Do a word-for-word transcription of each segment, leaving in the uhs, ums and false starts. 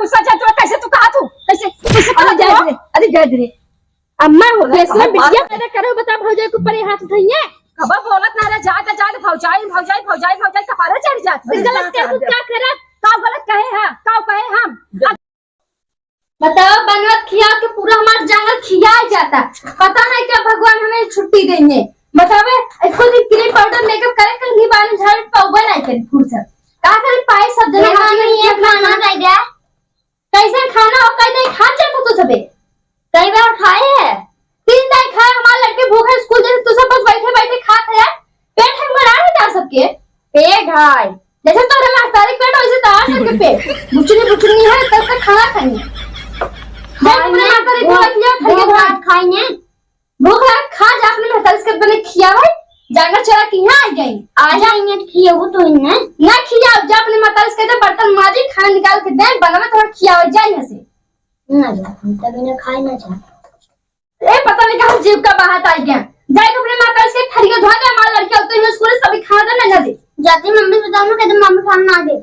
गुस्सा जात बा, कैसे तू कहा तू? कैसे, कैसे कहा अरे तू? जाए दे, अरे जाए दे। अम्मा हो, अरे बेसवा कहाँ बिटिया बात पैदा करो, बता भौजाई के ऊपर ये हाथ उठाइए। कबा बोलत ना रहे, जाए दे, जाए दे, भौजाई, भौजाई, भौजाई, भौजाई, कपारे चढ़ जात बा। गलत के कुछ का करब? का गलत कहे हा? का कहे हम? बताओ, बनवत खिया के पूरा हमार जंगल खिया जाता। पता नहीं कब भगवान हमें छुट्टी देंगे। बतावे, एको दिन क्रीम पाउडर मेकअप करे के नहीं बानी, झाड़ पाउबे नहीं करी फुर्सत। का करी पाए सब जना ये खाना मम्मी, ये खाना खाना दे दे। कैसन खाना हो, कई नहीं खा जाता तू सबे। कई बार खाए है। तीन दाई खाए, हमार लड़के भूखे स्कूल जाते, तू सब बस बैठे बैठे खात है। पेट हम भरा नहीं जा सबके। पेट है। जैसे तोरे महतारी के पेट, वैसे तो आ सबके पेट। बुचनी बुचनी है, तब तक खाना खाएंगे। जब अपने महतारी को रख लिया, खाइए भात। खाएंगे। भूख लगा, खा जा अपने महतारी से बने खिया भाई। जाकर चला कि यहाँ आ जाएंगे। आ जाएंगे तो खियाऊ तो इन्हें। ना खियाओ, जा अपने महतारी से कह दे, बर्तन माजी, खाना निकाल के दे, बनावे तो खियाओ, जा यहाँ से। ना जा, हम तभी ना खाए ना जा। ए, पता नहीं कहाँ जीव का बाहर आ गया। जाए अपने महतारी से थरिया धो दे, हमारे लड़के होते हैं स्कूल, सभी खाना दे, ना दे। जाती मम्मी से बताओ ना, कहते मम्मी खाना ना दे।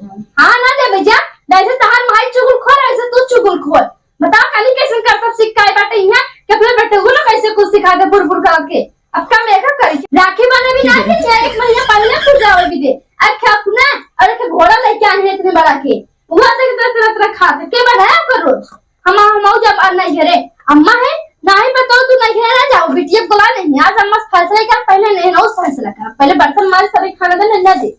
हाँ, ना दे भैया, जैसे तहार माई चुगलखोर, ऐसे तू चुगलखोर। बताओ, काली कैसन करतब सीख के आई बाटे इहाँ, कि अपने बेटे को ना कैसे कुछ सिखा दे, बुर बुर करके। अब का मेकअप करी? राखी बने भी ना ठीक है। के, एक महीना पहले पूजा हो भी दे। अब क्या अपना, और एक घोड़ा लेके आए हैं इतने बड़ा के। वहाँ से तरह, तरह, तरह खाते। के बनाया कर रोज? हम, हम आऊ जब आ नहीं घरे। अम्मा है, ना ही बताओ तू नहीं घरे ना जाओ, बिटिया बोला नहीं। आज अम्मा से फैसला कर, पहले नहीं ना उस फैसला कर। पहले बर्तन माज, सभी खाना दे, ना दे।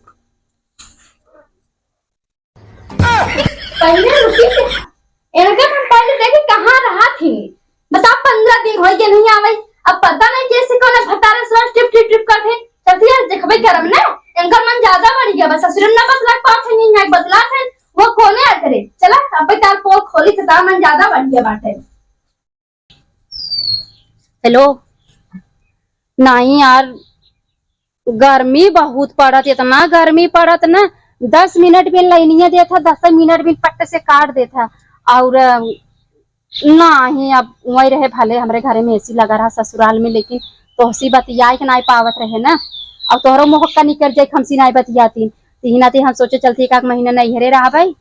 पहले रुकी थे। इनका हम पहले देखे कहाँ रहा थी। बताओ, पन्द्रह दिन हो गए नहीं आवे। अब पता नहीं कैसे कौन भतारे से टिप टिप टिप कर थे। चलती यार, देखबे करब ना। इनकर मन ज्यादा बढ़ गया, बस ससुर में ना बतला पाते हैं, यहाँ बतला थे। वो कोने आ करे। चला, अब तार पोल खोली तो तार मन ज्यादा बढ़ गया बाटे। हेलो, नहीं यार, गर्मी बहुत पड़त, इतना गर्मी पड़त ना, दस मिनट भी लाइनिया देत है, दस मिनट भी पट्ट से काट देत है। और, अ, नाही, अब वही रहे, भले हमरे घरे में एसी लगा रहा ससुराल में, लेकिन तोहसी बतियाए के नाई पावत रहे ना। अब तोहरो मोहक्का निकल जाए, हमसी नाई बतियाती, तीन नाती हम सोचे चलती एक आध महीना नैहरे रहबै।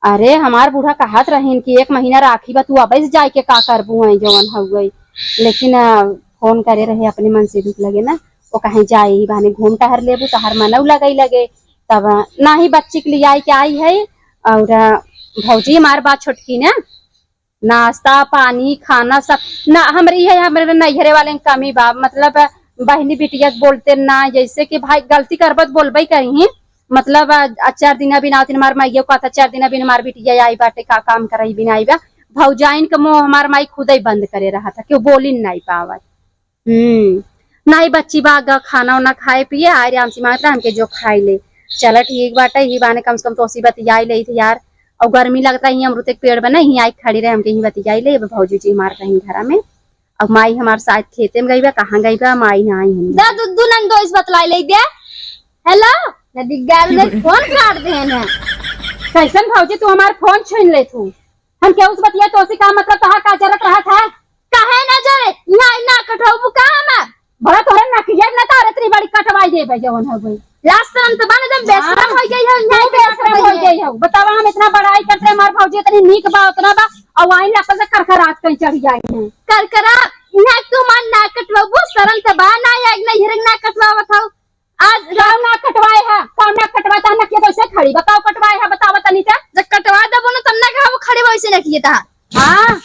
अरे, हमार बूढ़ा कहत रहिन कि एक महीना राखी बा, तू अबे से जाए के का करबू, आई जवन हउए। लेकिन, अ, फोन करे रहे, अपने मन से दुख लगे ना, वो कहे जाए ही बहाने घूम टहर लेबू, तोहर मनऊ लगई लगे। तब, अ, नाही बच्ची के लिए आई के आई है, और, अ, भौजी हमार बात छोटकी ना, नाश्ता पानी खाना सब ना, हमरी है, हमरे नैहरे वाले में कमी बा, मतलब, बहिनी बिटिया के बोलते ना, जैसे कि भाई गलती करबत बोलबे कहीं, मतलब, आ, आ चार दिन अभी ना, हमार माइयो कहता, चार दिन अभी हमार बिटिया आई बाटे, का काम करई बिन आई बा। भौजाइन के मुंह हमार माई खुदे बंद करे रहा था, क्यों बोली नहीं पावत। हम्म, नहीं बच्ची बा, ग-, खाना उना खाए पिए, आराम से मांगत रहा, हमके जो खाई ले। चला ठीक बाटे, ही बाने कम से कम तोसी बतियाई ले थे यार। और गर्मी लगत रही, अमरूद के पेड़ बने, ही आई खड़ी रहे, हमके ही बतियाई ले, अब भौजी जी हमार रही घरा में। अब माई हमार शायद खेते में गई बा, कहाँ गई बा, माई ना आई है। दा दू, दू नंदोइस बतलाई ले दे। हेलो, नदी गाल में फोन काट दे ना। कैसन भौजी तू हमार फोन छीन ले तू? हम केहू से बतिया, तोसी का मतलब, तोहार का जरूरत रहा था? काहे ना जाए? यहाँ ना कटवाबू का हमार? भला तोहरे नकिया ना तारे तरी बड़ी कटवाई देबे जवन हो गई। लाज शरम तो बा ना, जब बेशरम हाँ। हो गई हो, यहाँ तू बेशरम हो गई हो। बतावा, हम इतना बड़ाई करते हैं, हमार भौजी इतनी नीक बा, उतना बा, और वाइन लगता से करकरात कहीं चढ़ जाए हैं। करकरा, यहाँ तू हमार ना कटवाबू, शरम तो बा ना, या एक ना हिरंग ना कटवावत हो। आज राव ना कटवाए है, काव ना कटवाए, तहन के कैसे खड़ी? बताओ, कटवाए है, बताओ तनी से। जब कटवा देबो ना, तब ना कहा वो खड़ी वैसे ना किए तहार। हाँ,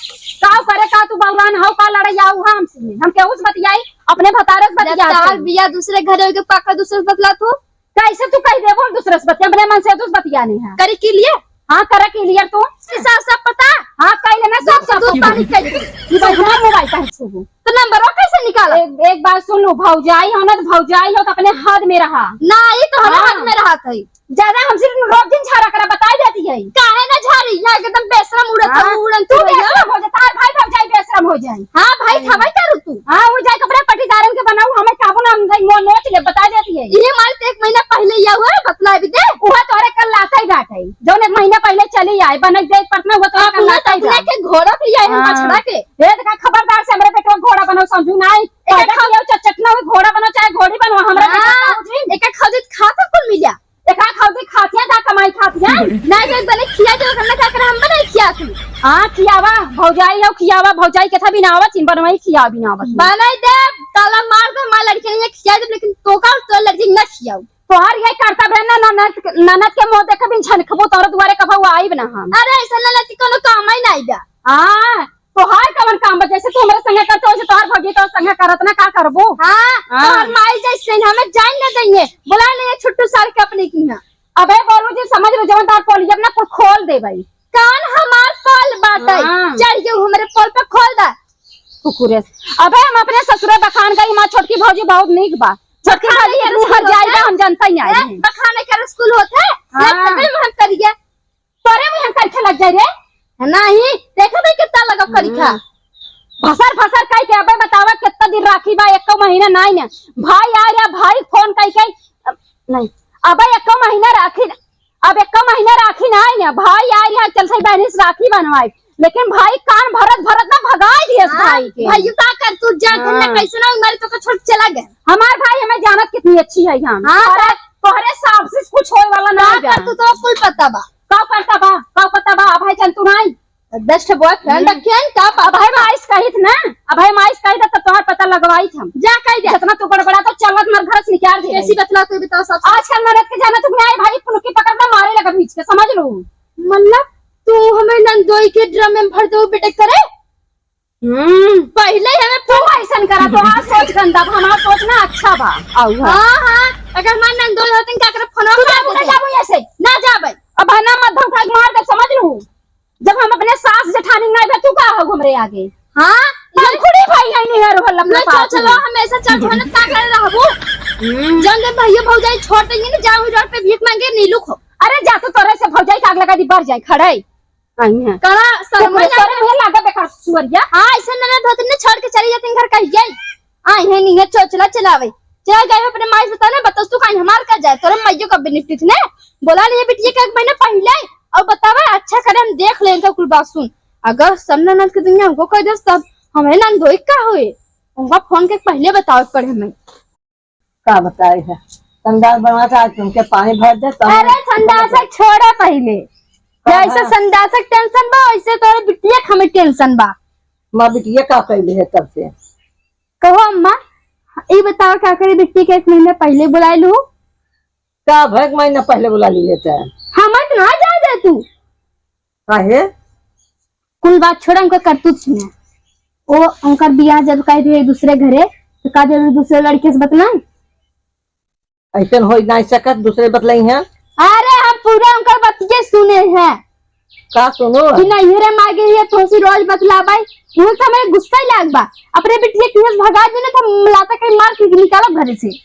काव करे का तू बौरान हो, का लड़ाई आऊ है हमसे? हम केहू से बतियाई, अपने भतारे से जब बतियाई। तहार बिया दूसरे घरे होके पाका दूसरे से बतला तू। कैसे तू कह देबो दूसरे से बतिया? अपने मन से तू से बतिया नहीं है। करी के लिए? हाँ, करे के लिए तू। से सब, सब पता? हाँ, कह लेना सब, सब दूध पता। पानी कह दे। ये तो हमारा मोबाइल का है छुबू। तो नंबरवा कैसे निकाला? एक, एक बात सुन लो, भौजाई हो ना तो भौजाई हो तो अपने हद में रहा। ना, ये तो हमारे हाँ। हद में रहा था। ज्यादा हमसे रोज दिन झाड़ा करा, बताई देती है। काहे ना झाड़ी? यहाँ एकदम बेशरम उड़त हाँ। है, उड़न तू तू भैया। बेशरम हो जा, तार भाई भौजाई बेशरम हो जाए। हाँ भाई, हम्म। खबर करू तू। हाँ, वो जाए कपड़ा पटीदारन के बनाऊ, हमें काबू ना हम जाए, मो-, नोच ले, बताई देती है। ये हमारे तो एक महीना पहले ही हुआ है, बतला भी दे। वो तोरे कल लाता ही बात है। जौन एक महीना पहले चली आए, बनक दे पटना, वो तो अपना, कल्लाता ही अपना बा। के घोड़ा भी आए हैं, हाँ। बछड़ा के। ए, देखा, खबरदार से हमरे बेटवा घोड़ा बनाओ, समझू ना। एक पहले खाओ। खियाओ, चटचटना हो, घोड़ा बनाओ, चाहे घोड़ी बनाओ, हमरा हाँ। बेटवा का हो जी। एक खाओ जी, खाता कुल मिल जा। एक खाओ जी, खातिया, का कमाई खातिया। ना, एक बने खिया दे, वरना का करे, हम बनाई खिया। हाँ, खियावा, भौजाई हो, खियावा, भौजाई के था बिनावत, इन बनवाई खिया बिनावत। बनाई दे, ताला मार दे, हमार लड़की नहीं खिया दे, लेकिन तोका तो लड़की न खियाऊ। तोहार ये कर्तव्य है ना, ननद, ननद के मुंह देखे बिन छनकबो, तोहरे दुआरे कभू आइब ना हम। अरे, ऐसा ननद के कोनो काम ही नहीं बा। हाँ, तोहार कवन काम बा? जैसे तू हमरे संगे करते, वैसे तोहार भौजी तोहरे संगे करत ना, का करबो? हाँ, हाँ। तोहर माई जैसे हमें जान न देंगे, बुला ले ये छुट्टू सार के अपने की यहाँ। अबे बोलू जी, समझ लो, जवन तार पोलियब ना, कुल खोल देबई। कान हमार पोल बाटे, हाँ। चढ़ के हमरे पोल पे खोल दा। कुकुरे से। अबे हम अपने ससुरे बखान गई, हमार छोटकी भौजी बहुत नीक बा। छोटकी बखाने भौजी के इतनी रसूल हर जाई होता बा, है? हम जनता ही आई हैं। बखाने के रसूल होता है? हाँ। लग तबे हम करिए। तोरे मुँह हम करिखा लग जाए रे। नहीं, देखा भाई कितना लगा करिखा। हम्म। भसर भसर कह के अबे बतावा कितना दिन राखी बा, एको महीना नहीं ना। भाई आ रहा, भाई फोन कह के, नहीं, अबे एको महीना राखी, अब एको महीना राखी ना आई ना, भाई आ रहा, चल सही बहनी से राखी बनवाई, लेकिन भाई कान भरत भरत ना भगाई दिए हाँ, भाई के। भाई का कर तू जान हाँ। कैसे ना मारे तो छोड़ चला गया। हमार भाई हमें जानत कितनी अच्छी है हम। हाँ, तोहरे, तोहरे साहब से कुछ होए वाला ना का बा। कर तू तो कुल पता बा। का पता बा, का पता बा, भाई चल तू नहीं। दस ठे बॉयफ्रेंड हम्म। रखे हैं, का पता? अबे माइस कहित ना, अबे माइस कहित तो तोहार पता लगवाई हम। जा कह दे। जितना तू बड़बड़ा तो चलत मर घर से निकाल दे। कैसी बतला तू बता सब। आजकल मरद के जाना तू नहीं भाई, फुलकी पकड़ के मारे लगा बीच के, समझ लो। मतलब तू हमें नंदोई के ड्रम में भर दो बेटे करे? हम्म। पहले ही हमें तू ऐसन करा, तोहार सोच गंदा बा, हमार सोच ना अच्छा बा। आऊ है। हाँ, हाँ, अगर हमार नंदोई होती का करे फोन तू उठा जाबू, ना देते। जाबू ऐसे। ना जाबे। अब है ना मत धमका के मार दे, समझ लू। जब हम अपने सास जेठानी नहीं बे, तू का हो हमरे आगे? हाँ? पंखुड़ी भाई है नहीं है रोहल अपने नहीं तो पास चलो, में। हमेशा चल भनक का करे रहबू। हम्म। जौन दिन भैया भौजाई छोड़ देंगे ना, जाओ रोड पे भीख मांगे नीलू खो। अरे जा तू, तोरे से भौजाई का आग लगा दी, बर जाए खड़े। आई हैं। कड़ा शर्मा तोरे, जाए। तोरे मुँह लागे बेकार सुअरिया। हाँ, ऐसे ननद होती ना छोड़ के चली जाती घर कहिए। आई है नहीं है चोचला चलावे। चल जाए अपने माई से बताने, बतस तू काहे हमार कर जाए, तोरे माइयो का बेनिफिट ने। बोला लिए बिटिया के एक महीना पहले, और बतावा अच्छा करे हम देख लें इनका कुल बात सुन। अगर सब ननद के दुनिया हमको कह दे तब हमें नंदोई का होए, उनका फोन के पहले बतावे पड़े हमें। का बताए है, संडास बनवा था, आज उनके पानी भर दे तब। अरे संडास छोड़ा पहले, कहाँ? जैसे संडास टेंशन बा वैसे तोरे बिटिया के हमें टेंशन बा। माँ बिटिया का कैले है तब से? कहो अम्मा, ई बताओ का करे बिट्टी के एक महीना पहले बुलाए लू? का भर एक महीना पहले बुला लिए थे? हमें तो ना जाए दे तू। काहे? कुल बात छोड़ा, उनका करतूत सुना। ओ उनकर बियाह जब कर दिए दूसरे घरे, तो का जरूरी दूसरे लड़के से बतलाए? ऐसन हो नहीं सकत, दूसरे बतलाई हैं। अरे हम पूरा उनकर बतिये सुने हैं। का सुनो? कि नैहरे में आ गई है, तोहसे रोज बतलावे। उन्हें तो हमें गुस्सा ही लाग बा। अपने बिटिया के यहाँ से भगा देने तो हम लाता कहीं मार के निकालब घरे से।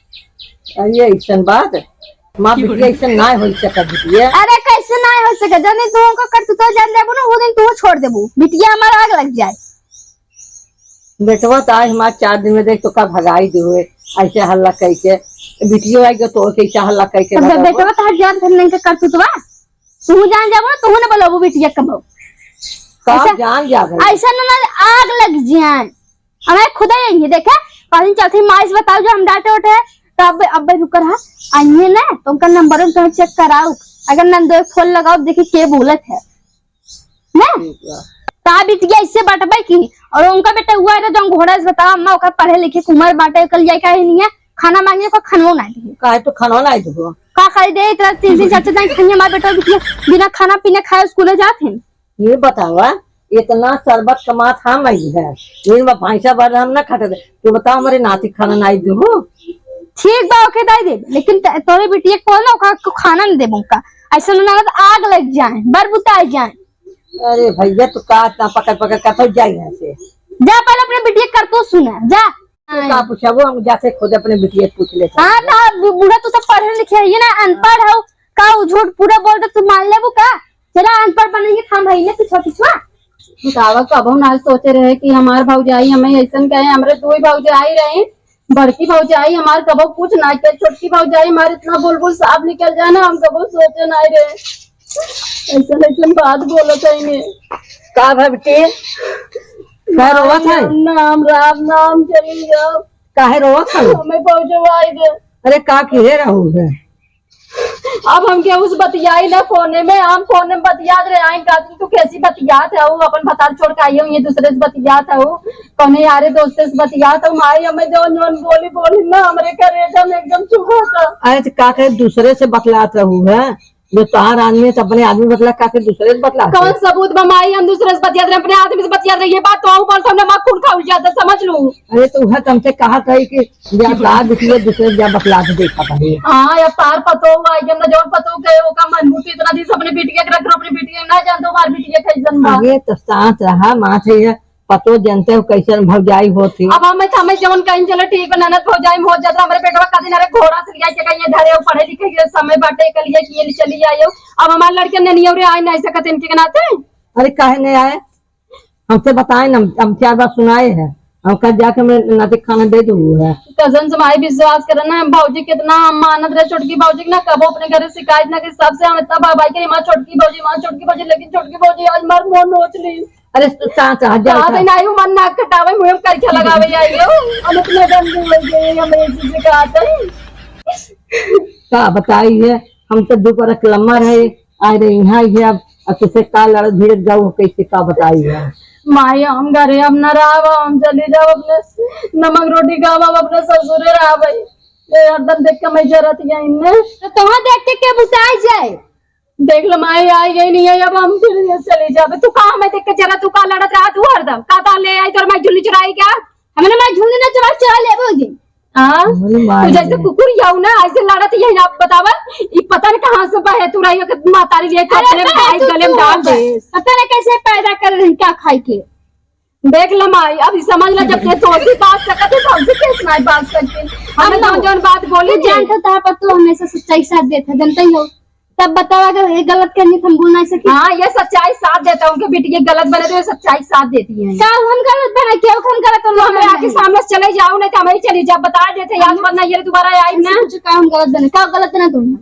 अरे ऐसन बात? माँ बिटिया ऐसन ना हो सकत बिटिया। अरे कैसे ना हो सकत? जब दिन तू उनका कर तू तो जान देबू ना, वो दिन तू छोड़ देबू। बिटिया हमारा आग लग जाए। बेटवा तो आज हमार चार दिन में देख तो का भगाई दे हुए, ऐसे हल्ला कह के। बिटियो आई गयो तो कैसे हल्ला कह के तब भगाई दे। बेटवा तो हर जान धन नहीं के कर तू तो बा। तू जान जाबो, तू ना बोलबो बिटिया कबो। का ऐसा, जान जा भाई। ऐसा ना, ना आग लग जाए। हमें खुदा यही देखे, पानी चलते माइस बताओ जो हम डांटे उठे, तो अब, अब रुक रहा। आइए ना, तो उनका नंबर हम तुम्हें चेक कराओ। अगर नंदो फोन लगाओ, देखी के बोलत है। ना? ठीक बा। ता बिटिया ऐसे बटबे की, और उनका बेटा हुआ है जो घोड़ा से बताओ, अम्मा ओकर पढ़े लिखे के उम्र बाटे, कल जाए काहे नहीं है, खाना मांगे को खानो ना दिए। काहे तो खानो ना दिए? का खाई दे, इतना तीन दिन चार दिन खाइए, हमारे बेटा बिटिया बिना खाना पीने खाए स्कूल जात हैं। ये बतावा, इतना शरबत कमात हम आई है, दिन में भैंसा भर हम ना खाते थे। तू बताओ, हमारे नाती खाना नहीं देबू? ठीक बा, ओके, दे दे, लेकिन त-, तोरे बिटिया को ना, ओका को खाना न देबो का, ऐसे ना लगा आग लग जाए, बर बुताई जाए। अरे भैया, तू का इतना पकड़ पकड़ करत हो, जा यहाँ से। जा, पहले अपने बिटिया करतूत सुना, जा। तू का पूछा, वो हम जाते खुद अपने बिटिया से पूछ लेते हैं। हाँ, तो बू-, बूढ़ा तू सब पढ़े लिखे है ना, अनपढ़ हो का, उ झूठ पूरा बोल दे, तू मान लेबू का? चला, अनपढ़ बनेंगे, थाम भाई ने पीछा पीछा। बतावा, कबो ना सोचे रहे कि हमार भौजाई हमें ऐसन कहे। हमरे दो ही भौजाई रहे, बड़की भौजाई हमार कबो कुछ ना कहे, छोटकी भौजाई हमार इतना बोल बोल साफ निकल जाए ना, हम कबो सोचे ना रहे। ऐसन ऐसन बात बोलत है ने। का भगती? का रोवत है? राम नाम, राम नाम चली जाओ। काहे रोवत है? हमें भौजवाई दे। अरे का किहे रहू है? अब हम केहू से बतियाई ना फोने में, हम फोने में बतियात रहे, आई का तू कैसी बतियात है वो, अपन भतार छोड़ के आई हूँ, ये दूसरे से बतियात है वो, कौने यारे दोस्ते से बतियात है, माई हमें जौन जौन बोली बोली ना, हमरे करेजा में एकदम चुभा था। अरे तो का करे, दूसरे से बतलात रहू है, जो तोहार आदमी है तो अपने आदमी बतला, का करे दूसरे से बतलात कौन है? सबूत बा माई, हम दूसरे से बतियात रहे, अपने आदमी से बतियात रहे, ये बात तो आऊ बोलता हूँ ना, माँ खून खाउल जाता, समझ लू। अरे तो वह तुमसे कहा था कि जा, जा बिटिया दूसरे जा बतला के देखा था ये। हाँ, अब तार पतो हुआ है, जब ना जौन पतो के ओका मन मुती इतना दिन से अपने बिटिया के रख रहो, अपने बिटिया ना जान दो, हमार बिटिया कैसन बा। अरे तो शांत रहा, माँ से ये पतो जनते हो कैसन भौजाई होती। अब हमें तो हमें जौन कहीं चलो ठीक बा, ननद भौजाई में हो जाता, हमारे बेटवा का दिन अरे घोड़ा से लिया के कहीं ये धरे हो, पढ़े लिखे के समय बाटे के लिए कि ये चली आयो। अब हमारे लड़के ने नहीं हो रहे, आए नहीं सकते इनके नाते। अरे काहे नहीं आए? हमसे बताए ना, हम, हम चार बार सुनाए हैं, हम कल जाके मैं नाते खाना दे दूँ है। कसम से माई विश्वास करे ना, भौजी कितना मानत रहे छोटकी भौजी के ना, कबो अपने घरे शिकायत ना की, सबसे हम इतना बाबाई के, "माँ छोटकी भौजी, माँ छोटकी भौजी," लेकिन छोटकी भौजी आज मार मुँह नोच ली। अरे तू शांत रह, जा, कहा जा। दिन आई हूँ, मन नाक कटावे, मुँह में करके लगावे आई हो। हम इतने गंदे हो गए, हम ऐसी शिकायत है। का बताई है, हम तो दो बरस लम्बा रहे, आए रहे यहाँ ही है, अब, अब तुझसे का लड़ भिड़ जाऊ, कैसे का बताई है। माई, हम घरे अब न रहब, हम चली जाब अपने नमक रोटी खाब, हम अपने ससुरे रहब। ये हरदम देख के मैं जरत यही ने। तो तोहा देख के के बुताई जाए? देख लो माई, आई गई नहीं है, अब हम फिर ये चली जाबे। तू का हमें देख के जरा, तू का लड़त रहा तू हरदम? का तार ले आई तोर माई झुल्ली चुराई क्या? हमने माई झुल्ली ना चुरा, चुरा लेबो जी। हाँ? हमने माई तू जैसे नहीं। कुकुर याऊ ना, ऐसे लड़त यही ना, आप बतावा, ई पता नहीं कहाँ से बहे तू रही हो कि मातारी लिए अरे कपड़े में बहे भाई तू, गले में तू डाल बहे। दे। पता नहीं कैसे पैदा कर रही, क्या खाई के। देख ल माई, अब ई समझ ल, जब ते तोसी बात सकत है, तो हमसे कैसे नहीं बात सकती? हमें अम्मा, जौन जौन बात बोली तू थी। जानत हो, तोहार पतोह हमेशा सच्चाई साथ देत है, जानते ही हो। तब बताओ, अगर ये गलत करनी तो हम भूल नहीं सकी। हाँ, ये सच्चाई साथ देता है, उनके बेटी ये गलत बने तो ये सच्चाई साथ देती है। का हम गलत बना, क्यों हम गलत तो बना? हमारे आके सामने से चले जाओ, नहीं तो हम ही चली जाओ, बता देते, याद अम्मा, मत ना ये दोबारा आई ना। कुछ का हम गलत बने, का गलत बना तुम?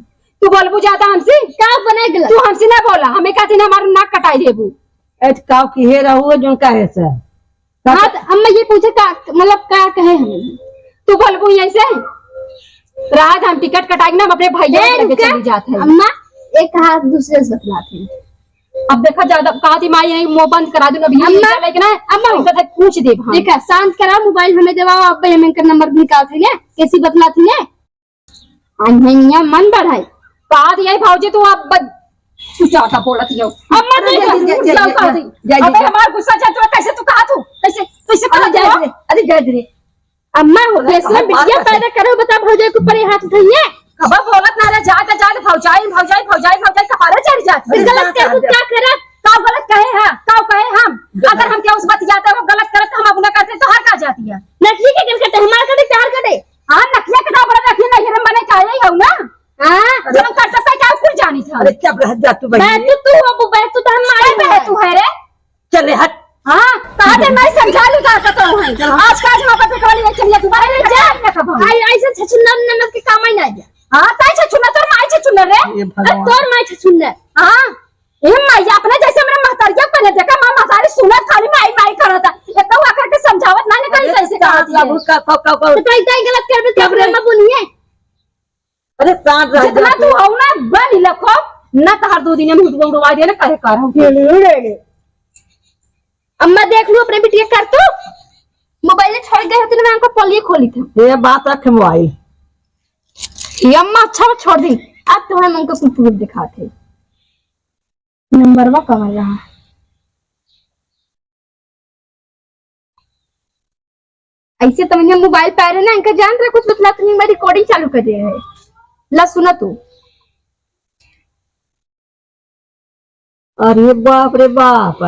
तू बोलबू ज्यादा हमसे? का बने गलत? तू हमसे ना बोला, हमें कहती ना हमारा नाक कटाई देबू। ए, त काव किहे रहू, जोन कहे से? का हाँ, क- त अम्मा ये पूछे का, मतलब का कहे हमें? तू बोलबू यहीं से? रात हम टिकट कटाई ना, हम अपने भैया ए, के लगे रुका। चली जात है। अम्मा, एक हाथ दूसरे से बतलात है। अब देखा ज्यादा, कहा थी माई यहीं मुंह बंद करा दूं, अभी ये अम्मा, चले कि ना, अम्मा। इनका तो पूछ देब हम। देखा, शांत करा, मोबाइल हमें देवा, अब हमें इनका नंबर निकाल थे ने, कैसी बतलात है ने? अनहनिया मन बढ़ाई। कहा दिया भौजी तू अब ब-, तू ज्यादा बोलत हो। अब मत अरे बोल, जा, जा, जा, जाओ जा, कहा जा, दी। जा, जा, अबे जा। हमार गुस्सा जा तू कैसे तू कहा तू? कैसे, कैसे अरे कहा जा तू? रे, अरे जा रे। अम्मा हो, अरे कैसे हमार बिटिया बात पैदा करो, बता भौजाई के ऊपर ये हाथ उठाइए। कब बोलत ना रे, जा, जा, जा, भौजाई, भौजाई, भौजाई, भौजाई, कपारे चढ़ जात। फिर गलत कर तू क्या करा? का गलत कहे हैं? का कहे हम? अगर हम क्या उस बतियाते हो गलत करत हम अपना करते तो हर का जाती है। नटली के गलत करते, हमार करते, चार करते। हाँ, नकिया के दाव बड़ा रखी, नैहर में बने चाहे ही हऊ ना। हाँ। जब हम कर सकता है, क्या कुल जानी था? अरे, चुप रह जा तू, बहन। बहन, तू, तू हो, बहन, तू तो हम मारे बहन। तू है रे? चल रे, हट। हाँ, कहा दे, मैं समझा लूँ, जा सकता हूँ। चल, हाँ। आज का आज वहाँ पर पेटवा लिए चलिए, दोबारा अरे, नहीं जा। जाए ना कब हम। आई, ऐसे छछुन्नर ननद के काम ही ना जा। हाँ, ताई छछुन्नर, तोर माई छछुन्नर रे। ये भगवान। अरे, तोर माई छछुन्नर। हाँ। ए माई, अपने जैसे हमरे महतरिया पहले देखा, माँ महतारी सुनत खाली माई माई करता। इतना हुआ करके समझावत ना, ना कहीं अरे कैसे तो कहा आप दिए। लोग का, का, का, का, तो कहीं, कहीं गलत कर दे, क्या अपने बोले? माँ बोलिए। अरे शांत रह जितना जा तू तू। हो ना, बन लखो, ना तहर दो दिन में उठवा उठवा दे ना, कहे कर हम। ले, ले, ले, ले। अम्मा देख लू अपने बिटिया कर तू। मोबाइल छोड़ गए होते ना, मैं उनको पोलियो खोली था। ये बात रख मोबाइल। ये अम्मा अच्छा छोड़ दी। अब तो हम उनको कुछ दिखाते। नंबरवा कमल रहा। ऐसे तो मैंने मोबाइल पे रहे ना, इनका जान रहे कुछ बतला तो नहीं, मैं रिकॉर्डिंग चालू कर दे रहे। ला सुना तू। अरे बाप रे बाप,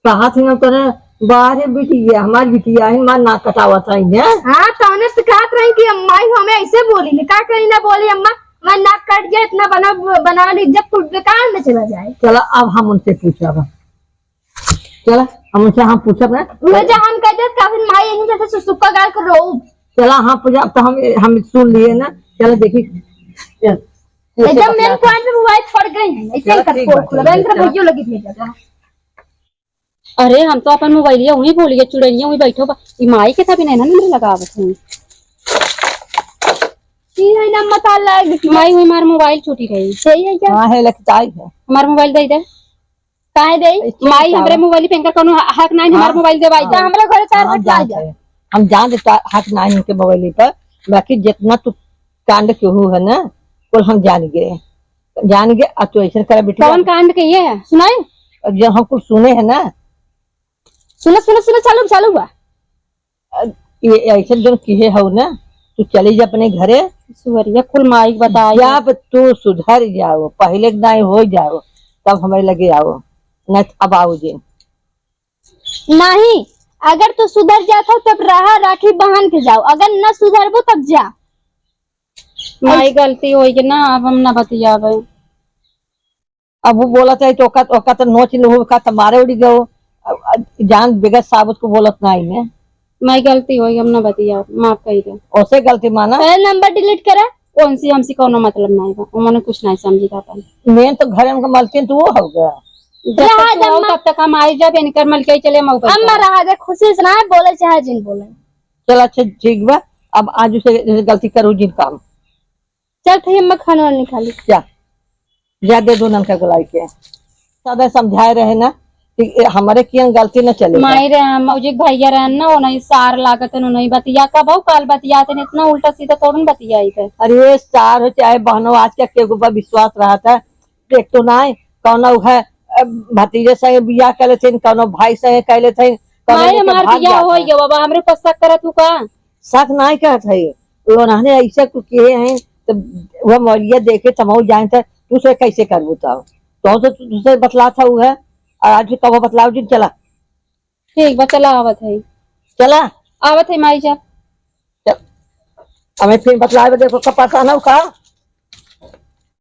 कहा थी ना तोरे, बाहरे बिटिया, हमार बिटिया है, हमार नाक कटावत है ये। हाँ, तो उन्हें तो कहत रही कि अम्मा ही हमें ऐसे बोली, ने का कहीं ना बोली अम्मा, हमार नाक कट गया, इतना बना, बना ली, जब कुल बेकार में चला जाए। चला, अब हम उनसे पूछब, चला, हम उनसे हम पूछब ना। उहे जो हम कह देत, का फिर माई यहीं जैसे सुसुक्का गाल के रोऊ। चला, हाँ पूछा, अब तो हम, हम सुन लिए ना, चला देखी। एकदम मेन पॉइंट पे मोबाइल छोड़ गई है, ऐसे ही चला, कर ठीक खोल बा, खोल, चला, बैंक में चला। भैया लगी भेजा था। अरे, हम तो अपन मोबाइलिया वहीं भूल गए, चुड़ैलिया वहीं बैठो बा। ई माई के तभी नहीं ना नंबर लगावत है। ई है ना मताल लाग। माई हुई, हमार मोबाइल छूटी रही। सही है क्या? हाँ, है, लगता ही है। हमार मोबाइल दे दे। काहे देई? ऐसे माई बतावा। हमरे मोबाइल पे इनकर कौनो हक नाहीं, हमार हाँ, मोबाइल देवाई हाँ। तो। हमरे घरे चार हाँ, हम फट ना जानत जाए। है। हम जान देता हक नाहीं इनके मोबाइल पर, बाकी जितना तू कांड केहू है ना, कुल हम जान गए, जान गए। आ तू ऐसे करे बिटिया। कौन कांड के ये है? सुनाई? अब जब हम कुछ सुने हैं ना। सुनो, सुनो, सुनो, चालू, चालू बा। अब ये ऐसे जौन किहे हऊ ना, तू चली जा अपने घरे। सुअरिया कुल माई के बताई। जब तू सुधर जाओ, पहले के नाई हो जाओ, तब हमारे लगे आओ, नहीं तो अब आओ जे। नहीं, अगर तू सुधर जात हो तब रहा राखी बांध के जाओ, अगर न सुधरबो तब जा। माई गलती होई के ना, अब हम ना बतियाबे। अब वो बोलत है तो ओका, ओका तो नोच लो, ओका तो मारे उड़ी गयो। अब, अब जान बगैर साबुत को बोलत ना आई है। माई गलती होई, हम ना बतिया, माफ कर दे। ओसे गलती माना। पहले नंबर डिलीट करा। उनसे हमसे कौनो मतलब नहीं बा, उन्होंने कुछ नहीं समझी था अपन। मेन तो घर में मलकिन तो वो हो गया। जब तक रहा तू दे आओ, अम्मा। तब तक हम आई जब इनकर मलकिन चले हम ऊपर अम्मा जाए। रहा दे, खुशी से ना बोले चाहे जिन बोले। चल अच्छा ठीक बा, अब आज उसे गलती करू जिन काम। चल ठीक अम्मा खाना वाना निकाली। जा, जा दे दो ननका गोलाई के। सदा समझाए रहे ना कि ए, हमारे कियन गलती न चले। माई रे, हम मौजी के भैया रहन ना, उन्हें सार लागत है, उन्हें बतिया कब हो, काल बतियाते हैं, इतना उल्टा सीधा थोड़न बतियाई थे। अरे सार हो चाहे बहनो, आज का केहू पर विश्वास रहत है? देख तो ना है, कौनो है, अ, भतीजे से बियाह कर लेते हैं, कौनो भाई से कर लेते हैं, कौनो माई लेके हमार भाग बियाह जाता हो है। गया बाबा, हमरे पर शक करत हूँ का? शक नाहीं करत है, वो उन्होंने ऐसे कुछ किए हैं, तो वो मौलिया देखे तमहू जाए थे, तू से कैसे करबू तब? तो से, तू से बतला था वो है, और आज भी कबो बतलाओ जिन चला। ठीक बा, चला आवत है। चला। आवत है माई जा। चल। हमें फिर बतलाए बदे को कपास आना का?